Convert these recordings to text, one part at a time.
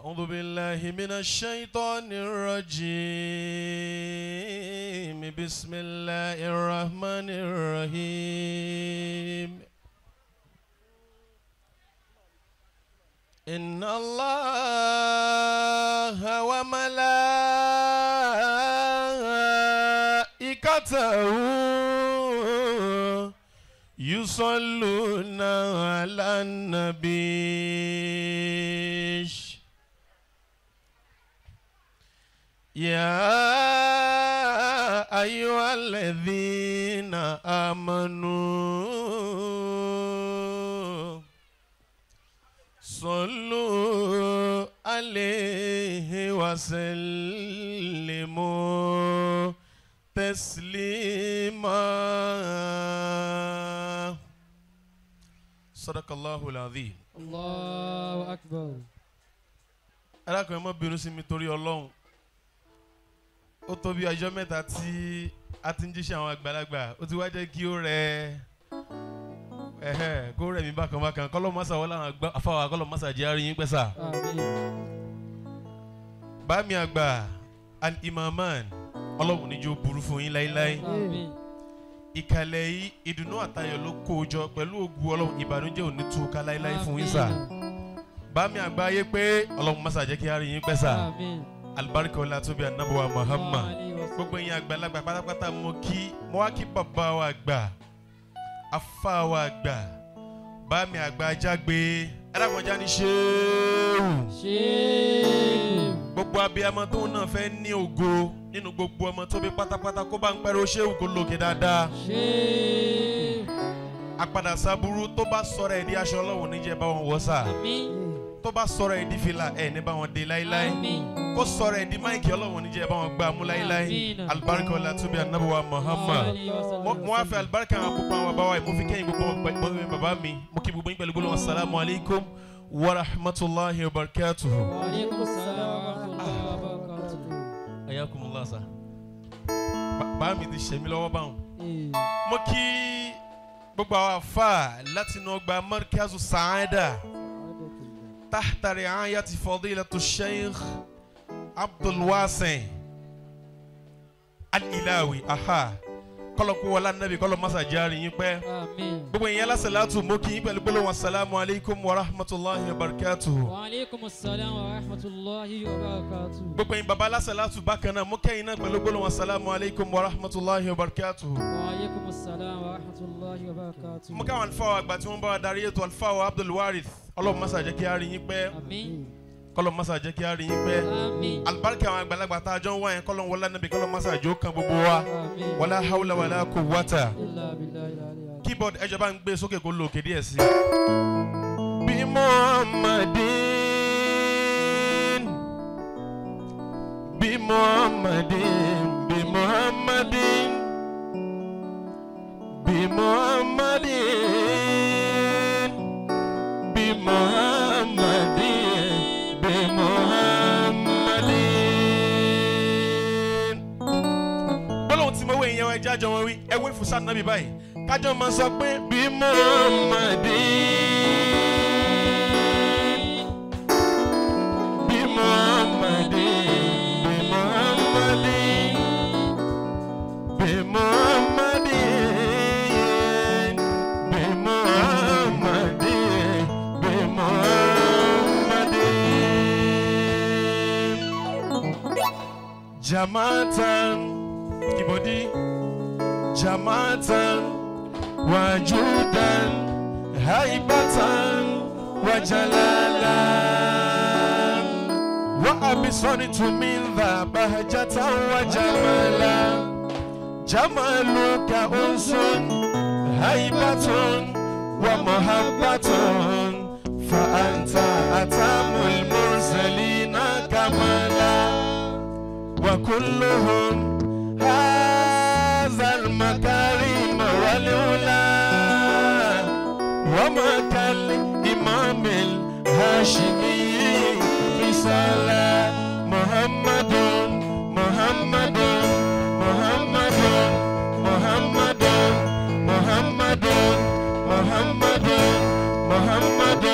أعوذ بالله من الشيطان الرجيم بسم الله الرحمن الرحيم إن الله وملائكته يصلون على النبي يا أيها الذين آمنوا صلوا عليه وسلموا تسليما صدق الله العظيم. الله أكبر. Alákùnrin má bínú sí mi torí Ọlọ́run. Ó tó bí ọjọ́ mẹ́ta tí a ti ń jíṣẹ́ àwọn àgbàlagbà ó ti wá jẹ́ kí ó rẹ kó rẹ̀ mí bákan bákan kọ́lọ́ mọ́sà wọlé àwọn afáwà kọ́lọ́ mọ́sà jẹ́ àárín yín pẹ́sà. Bámi àgbà al-imaman Ọlọ́run níjó burú fún yín láéláé. Ìkàlẹ̀ yìí ìdùnnú àtayọ̀ ló kó o jọ pẹ̀lú ògùn Ọlọ́run ìbànújẹ́ ò ní tú ká láéláé fún yín sà. Bámi àgbà yé pé Ọlọ́run mọ́sà jẹ́ kí àárín yín pẹ́sà. Alibarika ọlá tóbi anabuwa Muhammad. Gbogbo yín àgbàlagbà pátápátá mo kí mo wá kí bàbá wa àgbà afa wa àgbà bámi àgbà jágbe ẹ̀dàkọ̀já ní ṣéwù. Gbogbo abiyamọ tóun náà fẹ́ ní ògo nínú gbogbo ọmọ tóbi pátápátá kó bá ń pẹ́rẹ́ ṣéwù kó lókè dáadáa. Àpàdà sábúrú tó bá sọ̀rọ̀ ẹ̀ di aṣọ Ọlọ́run níjẹ́ bá wọn wọ̀ sà. Tó bá sọ̀rọ̀ ẹ̀ di fìlà ẹ̀ ní bá wọn dé láéláé. Kó sọ̀rọ̀ ẹ̀ di máìkì Ọlọ́run níjẹ́ bá wọn gbá mú láéláé. Alibarika ọlá tóbi anabuwa Muhammad. Mo wá fẹ́ alibarika àwọn gbogbo àwọn bàbá wa mo fi kẹ́yìn gbogbo àwọn bàbá mi mo kí gbogbo yín pẹ̀lú gbólóhùn asalaamu alaykum wa rahmatulahi wa barakatuhu. Wa aleykum salaam wa rahmatulahi wa barakatuhu. Ayakumullah sa. Bàbá mi ti ṣe mí lọ́wọ́ báwọn. Mo kí gbogbo àwọn afa láti inú ọgbà Markazu Saada tahta ri'ayati fadilatu Sheikh Abdul Wasi Al-Ilawi. Aha kọlọkú wọlá nàbí kọlọ masa jaari yín pẹ́. Gbogbo ìyẹn lásìlátù mú kí yín pẹ̀lú gbólóhùn asalaamu alaykum wa rahmatulahi wa barakatuhu. Wa aleykum salaam wa rahmatulahi wa barakatuhu. Gbogbo ìyẹn baba lásìlátù bákan náà mú kẹ́yìn náà pẹ̀lú gbólóhùn asalaamu alaykum wa rahmatulahi wa barakatuhu. Wa aleykum salaam wa rahmatulahi wa barakatuhu. Mú káwọn alifáwa àgbà tí wọ́n bá wa darí ètò alifáwa Abdul Warith Ọlọ́run masa jẹ́ kí á rí yín pẹ́. Kọlọ masa jẹ́ kí á rí yín pẹ́. Alibarika àwọn àgbàlagbà tá a jọ ń wá yẹn kọlọ wọlá nàbí kọlọ masa jọ kan gbogbo wa. Wàlá hawla wàlá quwwata. Keyboard ẹjọ bá ń gbé sókè kó lò kéde ẹ̀ sí. Bí Muhammadin bí Muhammadin bí Muhammadin bí Muhammadin bí Muhammadin. Muhammadin. Gbólóhùn tí mo wé ìyẹn ẹja jọ wọn wí ẹ wé fún sànàbí báyìí kájọ máa sọ pé bí Muhammadin bí Muhammadin bí Muhammadin bí Muhammadin bí Muhammadin bí Muhammadin. Jamatan kibodi jamatan wajudan haibatan wajalalan wa abisanitu min dha bahjatan wajamala jamaluka unsun haibatun wa muhabbatun fa anta atamul mursalina kamala. وكلهم هذا المكارم والعلا وما كالإمام الهاشمي في صلاة محمد محمد محمد محمد محمد محمد محمد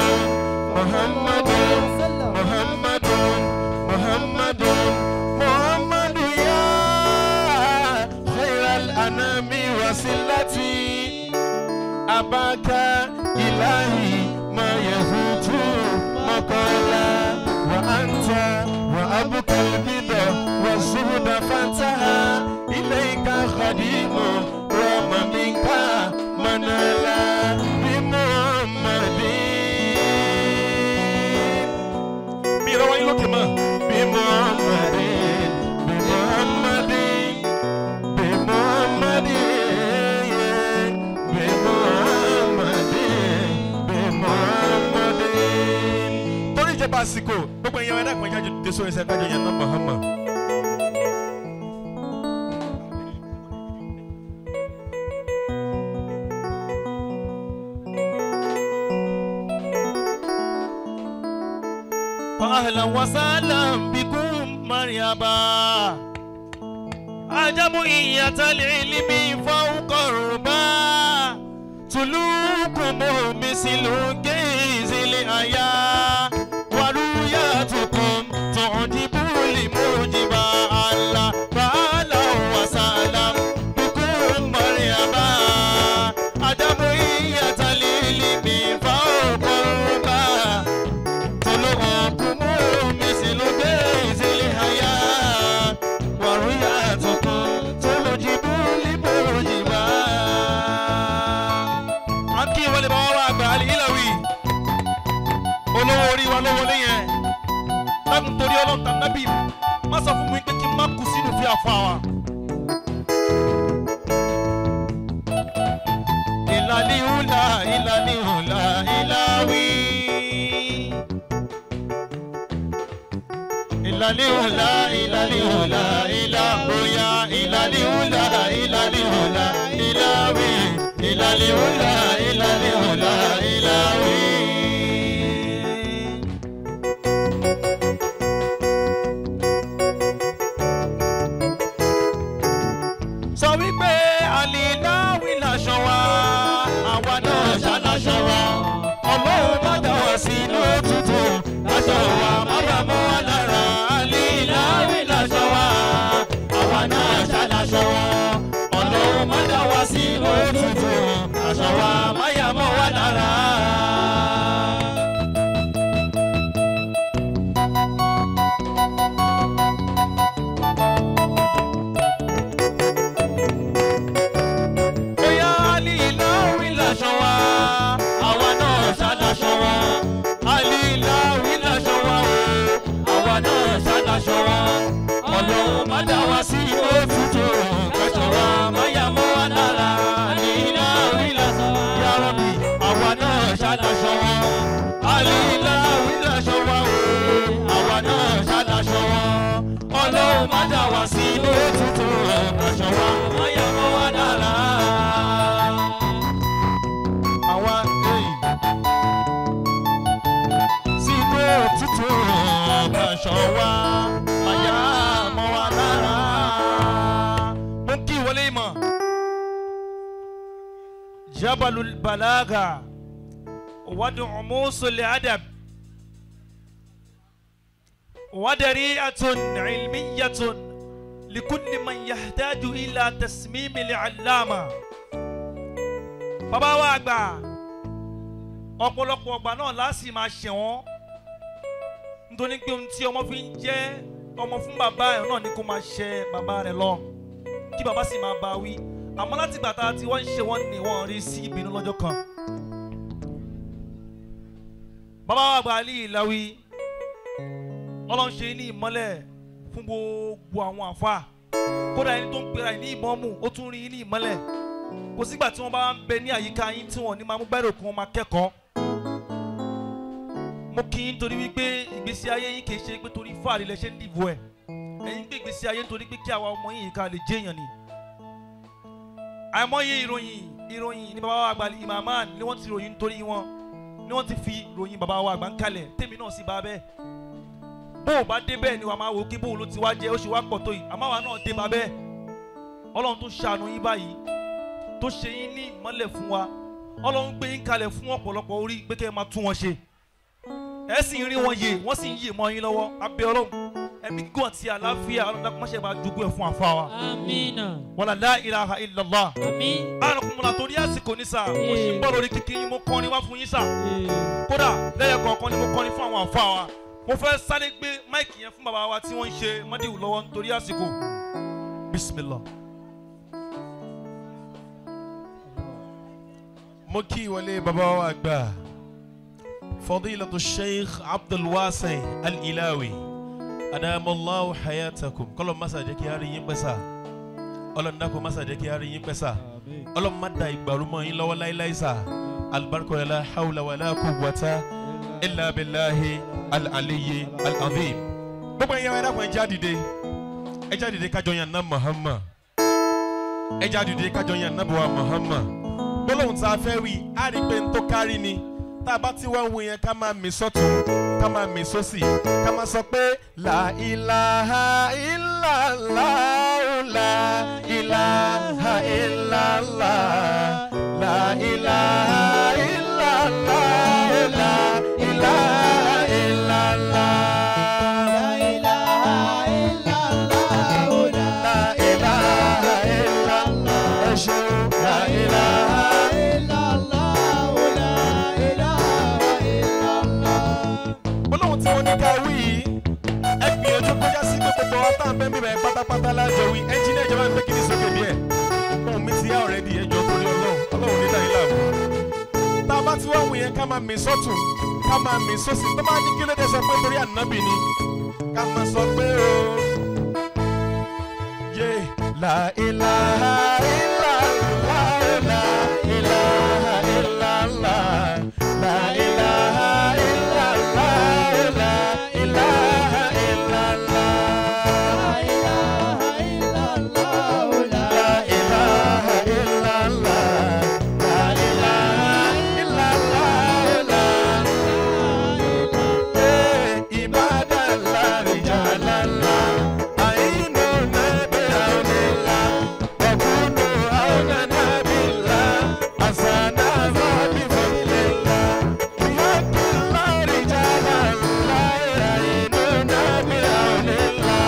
محمد محمد abaka ilahi ma yahutu maqala wa anta wa abuka albida wa zuhda fantaha ilayka khadimu wa minka manala bi Muhammadin mi rawa yin lókè mọ́ bi Muhammadin bi Muhammadin bi Muhammadin bi Muhammadin bi Muhammadin. Torí ìjọba àsìkò gbogbo èèyàn ẹ̀dá kan jáde dé sórí ẹsẹ̀ kájọ yẹn náà Muhammad. أهلا وسهلا بكم مرحبا أجمعية العلم فوق الربا سلوكم مثل كيز الحياة ورؤيتكم تعجب المعجبة الله فأهلا وسهلا بكم مرحبا أجمعية العلم فوق الربا سلوكم مثل كيز الحياة ورؤيتكم تعجب المعجبة. À ń kí ìwọlé bàbá wa àgbà Ali Ilawi olówó orí wa ló wọlé yẹn lágùn torí Ọlọ́run tàbí má sọ fún mi pé kí n má kú sínú fi àfọ àwa. Ìlàlíhùlà ìlàlíhùlà ìlàwí. Ìlàlíhùlà ìlàlíhùlà ìlàbóyá ìlàlíhùlà ìlàlíhùlà ìlàwí. Ìlàlíhùlà ìlàlíhùlà ìlàwí. Sọ wípé àlìláwí láṣọ wa, àwa náà ṣàláṣọ wa. Ọlọ́run má dá wa sí lótútù, láṣọ wa má yà mọ́ wa lára. Àlìláwí láṣọ wa, àwa náà ṣàláṣọ wa. Ọlọ́run má dá wa sí lótútù, láṣọ wa má yà mọ́ wa lára. Bóyá àlìláwí láṣọ wa, àwa náà ṣàláṣọ wa. Àlìláwí láṣọ wa o, àwa náà ṣàláṣọ wa. Ọlọ́run má dá wa sí òtútù, kẹsàn wa má yà mọ́ wa lára. Àlìláwí láṣọ wa, Ya Rabbi, àwa náà ṣàláṣọ wa. Àlìláwí láṣọ wa o, àwa náà ṣàláṣọ wa. Ọlọ́run má dá wa sí òtútù, kẹsàn wa má yà mọ́ wa lára. Àwa sínú òtútù aṣọ wa àyà mọ́ wa lára. Mo ń kí ìwọlé ìmọ̀. Jabalul Balaga ودعموس الأدب ودريعة علمية لكل من يحتاج إلى تسميم العلامة. Bàbá wa àgbà ọ̀pọ̀lọpọ̀ ọgbà náà láti máa ṣẹ̀ wọ́n nítorí pé ohun tí ọmọ fi ń jẹ́ ọmọ fún bàbá ẹ̀ náà ni kó máa ṣe bàbá rẹ̀ lọ kí bàbá sì máa bá wí àmọ́ láti gbà tá a ti wọ́n ń ṣe wọ́n ní wọ́n rí sí ìbínú lọ́jọ́ kan. Bàbá wa àgbà Ali Ilawi Ọlọ́run ṣe ní ìmọ́lẹ̀ fún gbogbo àwọn àfa kódà ẹni tó ń pera ẹ̀ ní ìmọ̀ọ́mù ó tún rí ní ìmọ́lẹ̀ kò sígbà tí wọ́n bá ń bẹ ní àyíká yín tí wọ́n ní máa mú bẹ́rẹ̀ òkun wọn máa kẹ́kọ̀ọ́. Mo kí yín torí wípé ìgbésí ayé yín kìí ṣe pé torí fáàrí lẹ ṣe ń dìbò ẹ̀ ẹ̀yin gbé ìgbésí ayé nítorí pé kí àwa ọmọ yín ká lè jẹ́yàn ni. Àìmọye ìròyìn ní bàbá wa àgbà ìmàmá ni wọ́n ti ròyìn nítorí wọn ni wọ́n ti fi ròyìn bàbá wa àgbà ń kalẹ̀ tèmi náà sì bá bẹ́ẹ̀. Bó o bá dé bẹ́ẹ̀ ni wàá máa wò kí bóun ló ti wá jẹ́ ó ṣe wá pọ̀ tó yìí àmọ́ àwa náà dé bá bẹ́ẹ̀. Ọlọ́run tó ṣàánú yín báyìí tó ṣe yín ní ìmọ́lẹ̀ fún wa Ọlọ́run gbé yín kalẹ̀ fún ọ̀pọ̀lọpọ̀ orí pé kẹ́ ẹ máa tún wọn ṣe ẹ sì ń rí wọn yè wọ́n sì ń yè mọ́ yín lọ́wọ́ abẹ́ Ọlọ́run Ẹ̀mí gígùn àti àlàáfíà Ọlọ́run dákun má ṣe bá jogún ẹ̀ fún àfa wa. Àmín. Wala la ilaha illallah. Àmín. Àrùnkùnmọ̀lá torí àsìkò ní sà, mo sì ń bọ̀ lórí kíkí yín, mo kọrin wá fún yín sà. Kódà lẹ́yìn kọ̀ọ̀kan ni mo kọrin fún àwọn àfa wa. Mo fẹ́ sáré gbé máìkì yẹn fún bàbá wa tí wọ́n ń ṣe mọ́díwù lọ́wọ́ nítorí àsìkò. Bismillah. Mo kí ìwọlé bàbá wa àgbà Fadilatu Sheikh Abdulwasi Al-Ilawi adamallahu hayatakum. Kọ́lọ̀ masa jẹ́ kí a rí yín pẹ́ sà. Ọlọ́run dákun masa jẹ́ kí a rí yín pẹ́ sà. Ọlọ́run má da ìgbàrú mọ́ yín lọ́wọ́ láíláí sà. Alibarika la hawla wala quwwata illa billahi al-aliyyi al-azim. Gbogbo ẹ̀yin ẹ̀rọ ẹ̀dàkùn ẹ jáde dìde, ẹ jáde dìde kájọ yàn ná Muhammad, ẹ jáde dìde kájọ yàn ná buwa Muhammad. Gbólóhùn tá a fẹ́ wí á rí pé ń tó kárí ni. Tá a bá ti wá ń wo yẹn ká máa mì sọ́tún, ká máa mì sósì, ká máa sọ pé la ilaha illallah, la ilaha illallah, la ilaha illallah, la ilaha illallah. La ilaha illallah, ẹ ṣeun. La ilaha gbólóhùn tí wọ́n ní ká wí yìí, ẹ gbìyànjú kọjá sí pé gbogbo wa tá à ń bẹ́ bíbẹ̀ pátápátá lájọ wí. Ẹnjíníà ìjọba ń gbé kíní sókè díẹ̀. Ohun mi ti yá ọ̀rẹ́dì ẹjọ́ torí Ọlọ́run, Ọlọ́run ní dàní láàmú. Tá a bá ti wá wù yẹn ká máa mì sọ́tún, ká máa mì sósì. Tó bá ní kí ló dé sọ pé torí ànábì ni, ká máa sọ pé o. Yé la ilaha illallah, la ilaha illallah, la ilaha illallah, la ilaha illallah. La ilaha illallah, la ilaha illallah, la ibadallah, rijalallah, ainu nabi aunillah, wa kunu aunana billah, asana bi fadlillah, bihaqillah rijalallah, ainu nabi aunillah.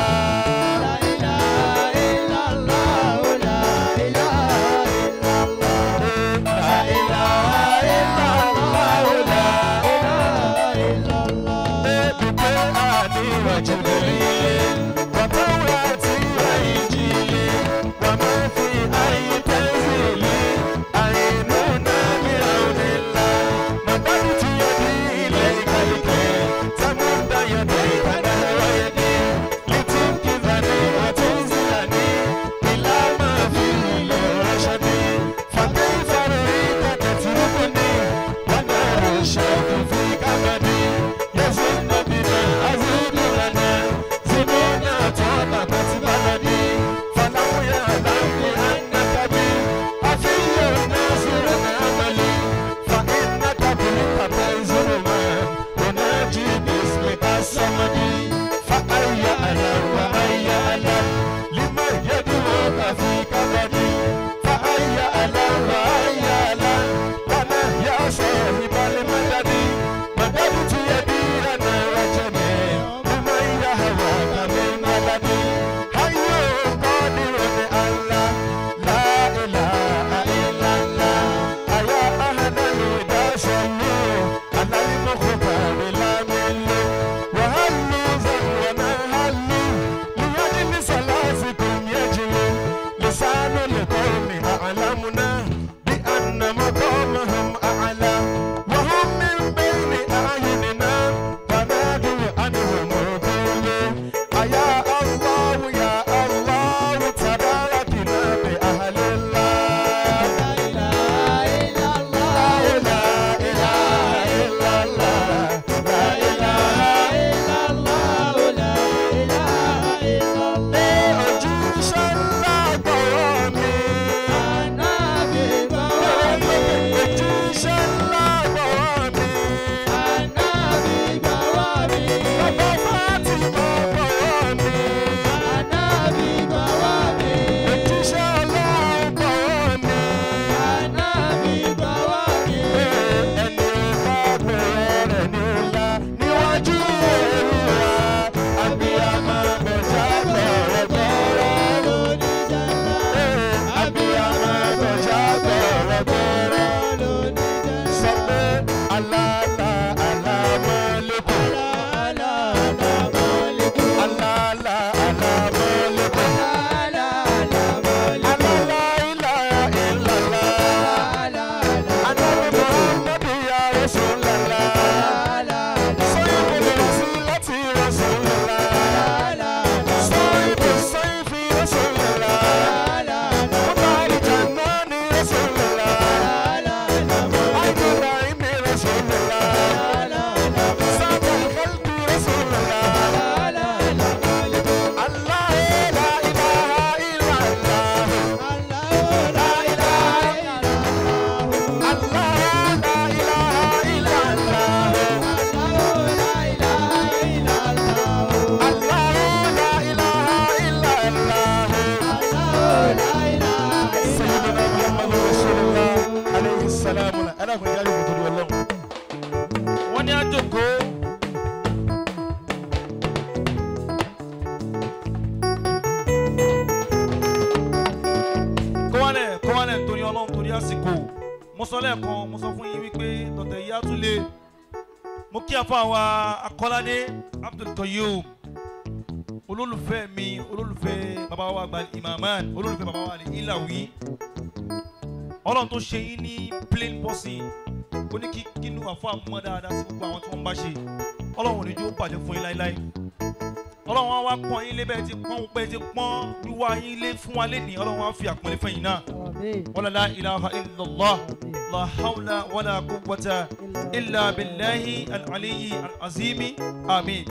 La ilaha illallah, la في كبدي يزن بنا أزيد لنا. sọ lẹ́ẹ̀kan, mo sọ fún yín wípé tọ̀tẹ̀ yìí á tún lé. Mo kí àfa wa Akọ́ládé Abdul Qayyum, olólùfẹ́ mi, olólùfẹ́ bàbá wa àgbà Imaman, olólùfẹ́ bàbá wa Ìlàwí. Ọlọ́run tó ṣe yín ní plain person, ó ní kí kínú àfa mọ́ dáadáa sí gbogbo àwọn tí wọ́n bá ṣe. Ọlọ́run ò ní jó bàjẹ́ fún yín láéláé. Ọlọ́run á wá pọ́n yín lé bẹ́ẹ̀ ti pọ́n bẹ́ẹ̀ ti pọ́n wíwá yín lé fún wa lénìí. Ọlọ́run á fi àpọ́nlé fún yín náà. Wala la ilaha illallah, la hawla wala quwwata illa billahi al-aliyyi al-azimi. Àmín.